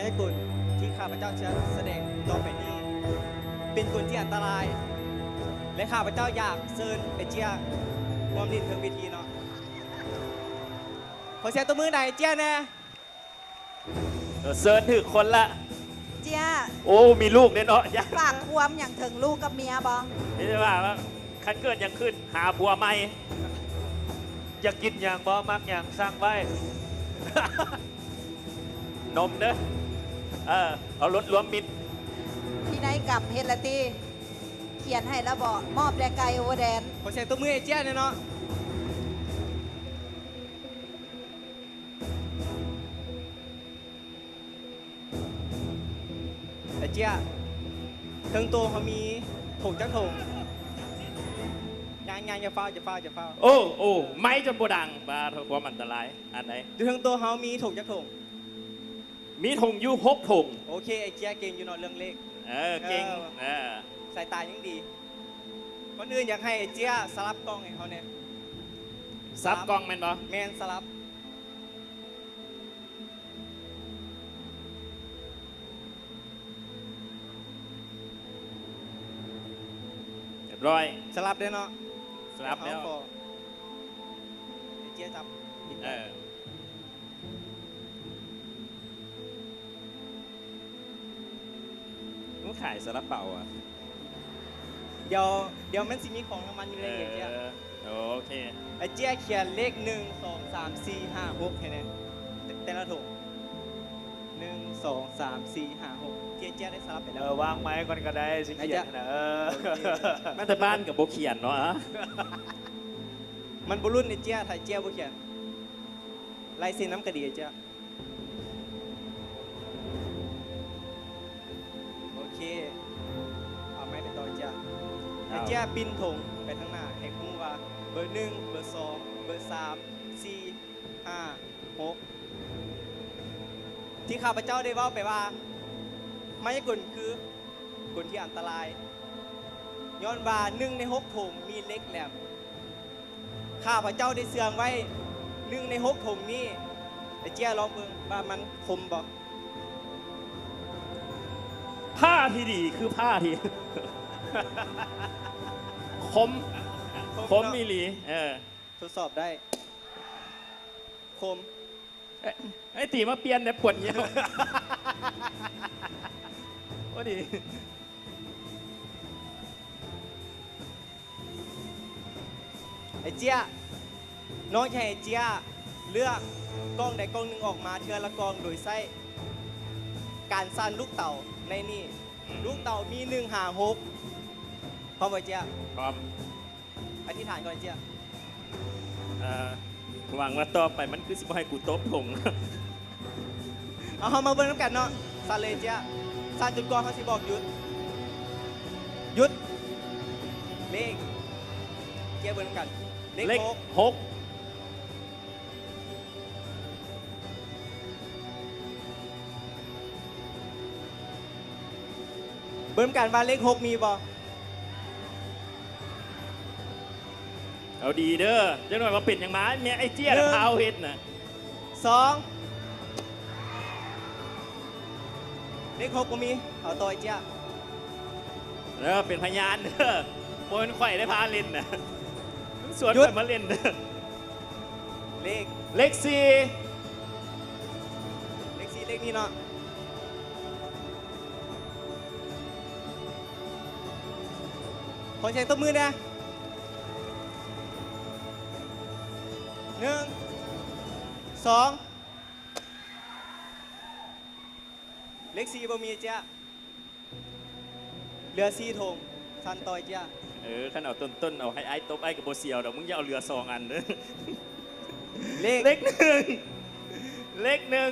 ຍາກົນທີ່ຂ້າພະເຈົ້າຈະສະແດງຕໍ່ໄປນີ້ ເປັນກົນທີ່ອັນຕະລາຍ ແລະ ຂ້າພະເຈົ້າຢາກເຊີນໄອ້ເຈ້ຍຮ່ວມຫຼິ້ນເທິງເວທີເນາະ. ຂໍສຽງຕົບມືໃຫ້ເຈ້ຍແດ່. ເອີ ເຊີນຖືກຄົນລະ. ເຈ້ຍ ໂອ້ ມີລູກແດ່ເນາະ. ຢາກ ຝາກຄວາມຫຍັງເຖິງລູກກັບເມຍບໍ່? ມີແຕ່ວ່າ ຄັນເກີດຫຍັງຂຶ້ນ ຫາຜົວໃໝ່. ຢາກກິນຫຍັງບໍ່? ມັກຫຍັງ? ສັ່ງໄວ້. ນົມເດີ. ເອີ ເອົາລົດລວມມິດ. ພິໄນກຳເຮັດລະຕິ? ຂຽນໃຫ້ລະບໍ? ມອບແດ່ໄກ່ໂອເວີແດນ. ຂໍສຽງຕົບມືໃຫ້ເຈ້ຍແດ່ເນາະ. ໄອ້ເຈ້ຍ ເທິງໂຕເຮົາມີຖົງຈັກຖົງ? ຍັງໆ ຢ່າຟ້າວ ຢ່າຟ້າວ ຢ່າຟ້າວ. ໂອ້ ໂອ້ ໄມ້ຈົນບໍ່ດັງ. ປາດໂທ້ ຄວາມອັນຕະລາຍ. ອັນໃດ? ຢູ່ເທິງໂຕເຮົາມີຖົງຈັກຖົງ? ມີຖົງຢູ່ຫົກຖົງ. ໂອເຄ ໄອ້ເຈ້ຍເກັ່ງຢູ່ເນາະເລື່ອງເລກ. ເອີ ເກັ່ງ. ເອີ ເອີ ສາຍຕາຍັງດີ. ກ່ອນອື່ນຢາກໃຫ້ໄອ້ເຈ້ຍສະຫຼັບກ່ອງໃຫ້ເຮົາແດ່. ສະຫຼັບກ່ອງແມ່ນບໍ່? ແມ່ນ ສະຫຼັບ. ຮຽບຮ້ອຍ. ສະຫຼັບແລ້ວເນາະ. ສະຫຼັບແລ້ວ. ເຮົາຂໍ ໄອ້ເຈ້ຍຈັບ. ເອີ. ມັນຂາຍຊາລາເປົາອະ. ດຽວ ດຽວມັນຊິມີຂອງລາງວັນຢູ່ໃນນີ້ ເອີ ເຈ້ຍ. ໂອເຄ. ໄອ້ເຈ້ຍຂຽນເລກ ໜຶ່ງ ສອງ ສາມ ສີ່ ຫ້າ ຫົກ ໃຫ້ແດ່ ແຕ່ລະຖົງ. ໜຶ່ງ ສອງ ສາມ ສີ່ ຫ້າ ຫົກ ເຈ້ຍ ເຈ້ຍໄດ້ສະຫຼັບໄປແລ້ວ. ເອີ ວາງໄມ້ກ່ອນກໍໄດ້ ຊິຂຽນໃຫ້ນະ. ເອີ ໂອເຄ. ມາແຕ່ບ້ານກໍບໍ່ຂຽນເນາະ. ມັນບໍ່ລຸ້ນໄອ້ເຈ້ຍ ຖ້າເຈ້ຍບໍ່ຂຽນ. ລາຍເຊັນນຳກໍດີເຈົ້າ. ໂອເຄ ເອົາໄມ້ໄປຕໍ່ເຈົ້າ. ເອົາ. ໃຫ້ເຈົ້າປິ່ນຖົງໄປທາງໜ້າ ໃຫ້ຮູ້ວ່າເບີໜຶ່ງ ເບີສອງ ເບີສາມ ສີ່ ຫ້າ ຫົກ ທີ່ຂ້າພະເຈົ້າໄດ້ເວົ້າໄປວ່າ ໄມຍາກົນຄືກົນທີ່ອັນຕະລາຍ ຍ້ອນວ່າໜຶ່ງໃນຫົກຖົງມີເຫຼັກແຫຼມ. ຂ້າພະເຈົ້າໄດ້ເຊື່ອງໄວ້ໜຶ່ງໃນຫົກຖົງນີ້. ໄອ້ເຈ້ຍລອງເບິ່ງວ່າມັນຄົມບໍ່? ຜ້າທີ່ດີຄືຜ້າທີ່ຄົມ ຄົມເນາະ ຄົມອີ່ຫຼີ. ເອີ ທົດສອບໄດ້. ຄົມ. ເອີ ໄອ້ຕີມາປ່ຽນແດ່ ປວດແລ້ວ. ໂອ້ ດີ. ໄອ້ເຈ້ຍ ນ້ອງຈະໃຫ້ເຈ້ຍເລືອກກ່ອງໃດກ່ອງໜຶ່ງອອກມາເທື່ອລະກ່ອງ ໂດຍໃຊ້ການສັ່ນລູກເຕົາໃນນີ້. ອືມ ລູກເຕົາມີໜຶ່ງຫາຫົກ. ພ້ອມບໍ່ເຈ້ຍ? ພ້ອມ. ອະທິຖານກ່ອນເຈ້ຍ. ເອີ ຫວັງວ່າຕໍ່ໄປມັນຄືຊິບໍ່ໃຫ້ກູຕົບຖົງ. ເອົາ ເຮົາມາເບິ່ງນຳກັນເນາະ. ສັ່ນເລີຍເຈ້ຍ ສັ່ນຈົນກວ່າເຮົາຊິບອກຢຸດ. ຢຸດ. ເລກ ເຈ້ຍເບິ່ງນຳກັນ. ເລກ ເລກຫົກ ຫົກ. ເບິ່ງກັນວ່າເລກຫົກມີບໍ່? ເອົາດີເດີ ຈັກໜ້ອຍວ່າເປັນຫຍັງມາ ແມ່ໄອ້ເຈ້ຍນະ ໜຶ່ງ ພາວເຮັດນະ. ສອງ ເລກຫົກບໍ່ມີ ເອົາຕໍ່ໄອ້ເຈ້ຍ. ເດີ ເປັນພະຍານເດີ ບໍ່ແມ່ນຂ້ອຍໄດ້ພາຫຼິ້ນນະ ຊວນຂ້ອຍມາຫຼິ້ນເດີ. ເລກ ເລກສີ່ ເລກສີ່ ເລກນີ້ເນາະ. ຂໍສຽງຕົບມືແດ່. ໜຶ່ງ ສອງ ເລກສີ່ບໍ່ມີເຈ້ຍ. ເຫຼືອສີ່ຖົງ ສັ່ນຕໍ່ເຈ້ຍ. ເອີ ຄັນເອົາຕົ້ນໆ ເອົາໃຫ້ອ້າຍຕົບ ອ້າຍກໍບໍ່ສຽວດອກ ມຶງຢ່າເອົາເຫຼືອສອງອັນເດີ. ເລກ ເລກໜຶ່ງ ເລກໜຶ່ງ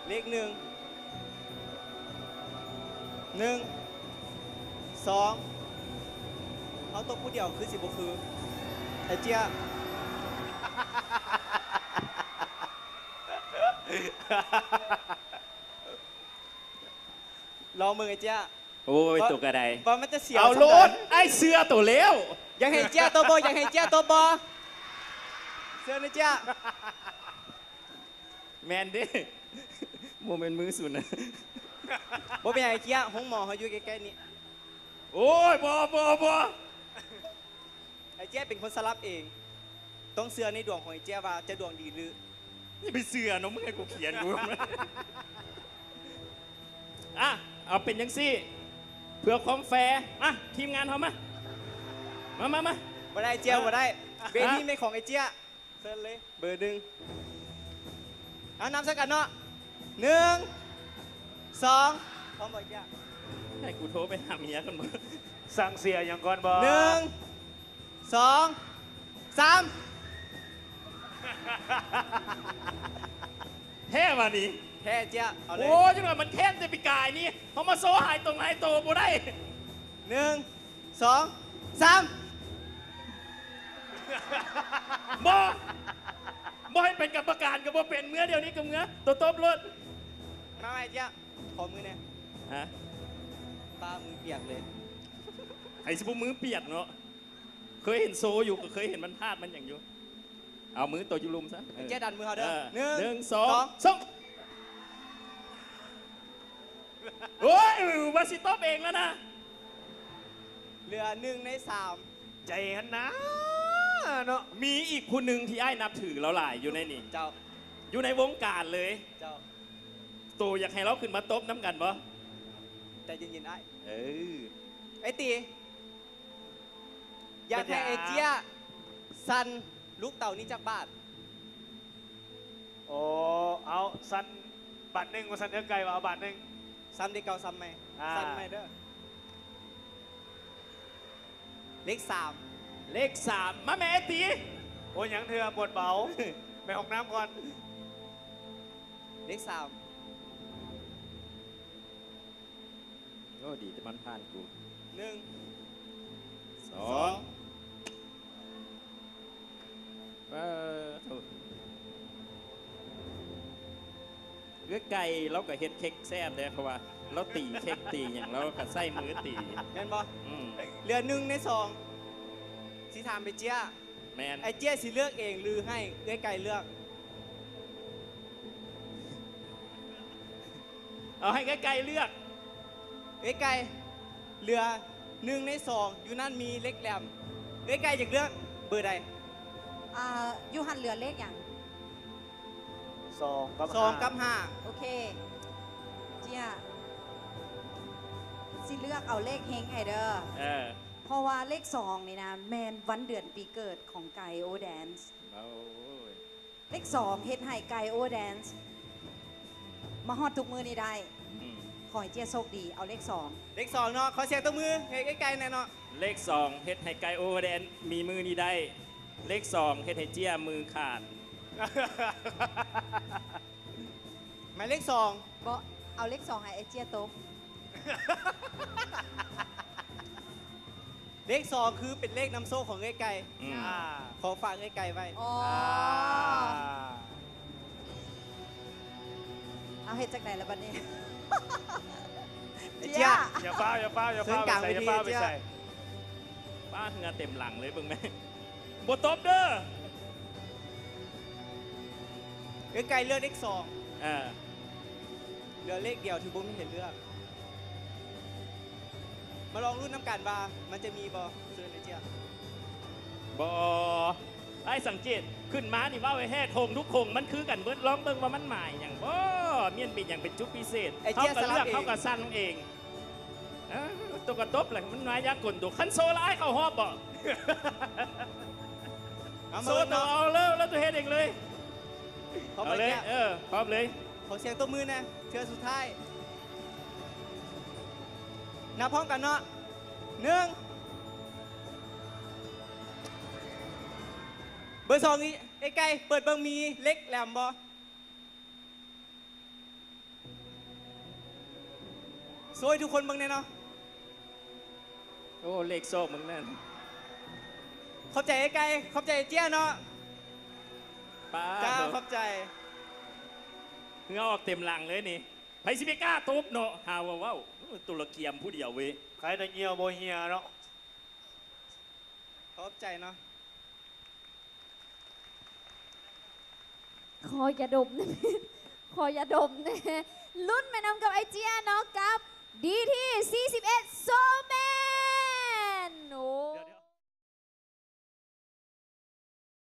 ເລກໜຶ່ງ ໜຶ່ງ ສອງ ເຮົາຕົບຜູ້ດຽວຄືຊິບໍ່ຄື ໄອ້ເຈ້ຍ. ລອງເບິ່ງໄອ້ເຈ້ຍ. ໂອ້ຍ ວ່າ ໂຕກະໄດ ວ່າມັນຈະສຽວ ເອົາໂລດ ສ່ຳໃດ. ອ້າຍເຊື່ອໂຕແລ້ວ. ຢາກໃຫ້ເຈ້ຍຕົບບໍ່? ຢາກໃຫ້ເຈ້ຍຕົບບໍ່? ເຊີນເຈົ້າ. ແມ່ນເດ້ ບໍ່ແມ່ນມືສູນນະ. ບໍ່ເປັນຫຍັງ ເຈ້ຍ ໂຮງໝໍເຮົາຢູ່ໃກ້ໆນີ້. ໂອ້ຍ ບໍ່ ບໍ່ ບໍ່ ໄອ້ເຈ້ຍເປັນຄົນສະຫຼັບເອງ. ຕ້ອງເຊື່ອໃນດວງຂອງໄອ້ເຈ້ຍວ່າຈະດວງດີຫຼື ຢ່າໄປເຊື່ອເນາະ ມຶງໃຫ້ກູຂຽນ ກູ ອ່ະ ເອົາເປັນຈັ່ງຊີ້ ເພື່ອຄວາມແຟ ມາ ທີມງານເຮົາມາ ມາ ມາ ມາ. ບໍ່ໄດ້ເຈ້ຍ ເອີ ບໍ່ໄດ້ ເບນີ້ແມ່ນຂອງໄອ້ເຈ້ຍ. ເຊີນເລີຍ ເບີໜຶ່ງ. ເອົາ ນັບໃສ່ກັນເນາະ ໜຶ່ງ ສອງ ພ້ອມບໍ່ ເຈ້ຍ? ໃຫ້ກູໂທໄປຫາເມຍກ່ອນບໍ? ສັ່ງເສຍຫຍັງກ່ອນບໍ? ໜຶ່ງ ສອງ ສາມ. ແທ້ຫວານີ້? ແທ້ເຈ້ຍ ເອົາເລີຍ. ໂອ້ ຈັ່ງວ່າມັນແຄ້ນແຕ່ປີກາຍນີ້ ເຮົາມາໂຊຫາຍຕົງຫາຍໂຕບໍ່ໄດ້. ໜຶ່ງ ສອງ ສາມ. ບໍ່ ບໍ່ໃຫ້ເປັນກຳມະການກໍບໍ່ເປັນ ເມືອດຽວນີ້ກໍເມືອ ໂຕຕົບໂລດ. ມາໄວ້ເຈ້ຍ ຂໍມືແດ່. ຮະ? ປ້າມືປຽກເລີຍ. ໃຜຊິບໍ່ມືປຽກເນາະ ເຄີຍເຫັນໂຊຢູ່ ກໍເຄີຍເຫັນມັນພາດມັນຫຍັງຢູ່. ເອົາມືໂຕຢູ່ລຸ່ມຊະ ເອີ ເຈ້ຍ ດັນມືເຮົາເດີ. ເອີ ໜຶ່ງ ໜຶ່ງ ສອງ ສອງ ສອງ. ໂອ້ຍ ວ່າຊິຕົບເອງແລ້ວນະ. ເຫຼືອໜຶ່ງໃນສາມ. ໃຈຫັ້ນນາເນາະ. ມີອີກຜູ້ໜຶ່ງທີ່ອ້າຍນັບຖືລາວຫຼາຍຢູ່ໃນນີ້ ເຈົ້າ ຢູ່ໃນວົງການເລີຍ ເຈົ້າ. ໂຕຢາກໃຫ້ລາວຂຶ້ນມາຕົບນຳກັນບໍ່? ໃຈເຢັນໆ ອ້າຍ. ເອີ ໄອ້ຕີ ຢາກໃຫ້ໄອ້ເຈ້ຍສັ່ນລູກເຕົ່ານີ້ຈັກບາດ? ໂອ້ ເອົາ ສັ່ນບາດໜຶ່ງ ວ່າຊັ້ນ ເອີ ໄກ່ວ່າເອົາບາດໜຶ່ງ. ຊ້ຳເດ້ ເກົ່າຊ້ຳໃໝ່ ອ່າ ສັ່ນໃໝ່ເດີ. ເລກສາມ ເລກສາມ ມາແມ່ໄອ້ຕີ. ໂອ້ຍ ຍັງເທື່ອ ປວດເບົາ ໄປຫ້ອງນ້ຳກ່ອນ. ເລກສາມ. ໂອ້ ດີແຕ່ມັນຜ່ານກູ. ໜຶ່ງ ສອງ ສອງ. ປາໂທ້ ເອື້ອຍໄກ່ລາວກໍເຮັດເຄັກແຊບເດ້ ເພາະວ່າລາວຕີເຄັກຕີຫຍັງ ລາວກໍໃຊ້ມືຕີ. ແມ່ນບໍ່? ອືມ. ເຫຼືອໜຶ່ງໃນສອງ ຊິຖາມໄອ້ເຈ້ຍ. ແມ່ນ. ໄອ້ເຈ້ຍຊິເລືອກເອງ ຫຼື ໃຫ້ເອື້ອຍໄກ່ເລືອກ? ເອົາໃຫ້ເອື້ອຍໄກ່ເລືອກ. ເອື້ອຍໄກ່ ເຫຼືອໜຶ່ງໃນສອງ ຢູ່ນັ້ນມີເຫຼັກແຫຼມ. ເອື້ອຍໄກ່ຢາກເລືອກເບີໃດ? ອ່າ ຢູ່ຫັ້ນເຫຼືອເລກຫຍັງ? ສອງກັບ ສອງກັບຫ້າ. ຫ້າ ໂອເຄ. ເຈ້ຍ ຊິເລືອກເອົາເລກເຮັງໃຫ້ເດີ. ເອີ. ເພາະວ່າເລກສອງນີ້ນະ ແມ່ນວັນເດືອນປີເກີດຂອງໄກ່ໂອແດນ. ໂອ້ຍ. ເລກສອງເຮັດໃຫ້ໄກ່ໂອແດນ ມາຮອດທຸກມື້ນີ້ໄດ້. ອືມ. ຂໍໃຫ້ເຈ້ຍໂຊກດີ ເອົາເລກສອງ. ເລກສອງເນາະ ຂໍສຽງຕົບມືໃຫ້ໄອ້ໄກ່ແດ່ເນາະ. ເລກສອງເຮັດໃຫ້ໄກ່ໂອແດນມີມື້ນີ້ໄດ້. ເລກສອງເຮັດໃຫ້ເຈ້ຍມືຂາດ. ໝາຍເລກສອງ. ບໍ່ ເອົາເລກສອງໃຫ້ໄອ້ເຈ້ຍຕົບ. ເລກສອງຄືເປັນເລກນຳໂຊກຂອງເອື້ອຍໄກ່. ອືມ. ອ່າ ຂໍຝາກເອື້ອຍໄກ່ໄວ້. ອໍ. ອ່າ. ເອົາ ເຮັດຈັ່ງໃດລະບັດນີ້? ເຈ້ຍ ເຈ້ຍ ຢ່າຟ້າວ ຢ່າຟ້າວ ຢ່າຟ້າວ ເຊີນກາງເວທີ ໄປໃສ ຢ່າຟ້າວໄປໃສ. ເຈ້ຍ ປ້າເຫື່ອເຕັມຫຼັງເລີຍ ເບິ່ງແມ້. ບໍ່ຕົບເດີ. ເອື້ອຍໄກ່ເລືອກເລກສອງ. ເອີ. ເຫຼືອເລກດຽວທີ່ບໍ່ມີໃຫ້ເລືອກ. ມາລອງລຸ້ນນຳກັນວ່າມັນຈະມີບໍ່. ເຊີນເລີຍເຈ້ຍ. ບໍ່. ອ້າຍສັງເກດ ຂຶ້ນມານີ້ເວົ້າໃຫ້ແຮກ ໂຄງທຸກໂຄງມັນຄືກັນເບິດ. ລອງເບິ່ງວ່າມັນໝາຍຫຍັງບໍ່? ແມ່ນເປັນຫຍັງເປັນຈຸດພິເສດ? ໄອ້ເຈ້ຍ ເຮົາກໍເລືອກ ສະຫຼັບເອງ ເຮົາກໍຕົບແຫຼະ ມັນມາຍາກົນໂຕ. ຄັນໂຊລະອ້າຍເຂົ້າຮອບບໍ່? ເອົາ ໂຊໂຕເອົາເລີຍ ແລ້ວໂຕເຮັດເອງເລີຍ. ເອົາເລີຍ ເອີ ພ້ອມເລີຍ. ຂໍສຽງຕົບມືແດ່ ເທື່ອສຸດທ້າຍ. ນັບພ້ອມກັນເນາະ ໜຶ່ງ. ເບີສອງນີ້ ເອື້ອຍໄກ່ ເປີດເບິ່ງມີເຫຼັກແຫຼມບໍ່? ໂຊໃຫ້ທຸກຄົນເບິ່ງແດ່ເນາະ. ໂອ້ ເລກສອງເບິ່ງນັ້ນ. ຂອບໃຈເອື້ອຍໄກ່ ຂອບໃຈເຈ້ຍເນາະ. ປ້າ ເຈົ້າ ໂທ້ ຂອບໃຈ. ເຫື່ອອອກເຕັມຫຼັງເລີຍນີ້. ໃຜຊິໄປກ້າຕົບເນາະ ຫາວ່າເວົ້າ. ໂອ້ ໂຕລະກຽມຜູ້ດຽວເວີຍ. ໃຄແຕ່ເຫຍື້ອບໍ່ເຫື່ອເນາະ. ຂອບໃຈເນາະ. ຂໍຢາດົມນຳ. ຂໍຢາດົມແນ່. ລຸ້ນໄປນຳກັບອ້າຍເຈ້ຍເນາະ ກັບ ດີທີສີ່ສິບເອັດ ໂຊເມ.